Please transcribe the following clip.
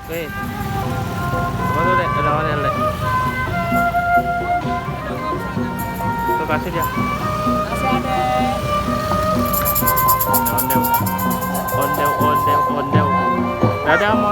Oke, apa tuh dek? Ada apa dek? Tuh kasih dia. Masih ada. Ondel, ondel, ondel, ondel. Gak ada mau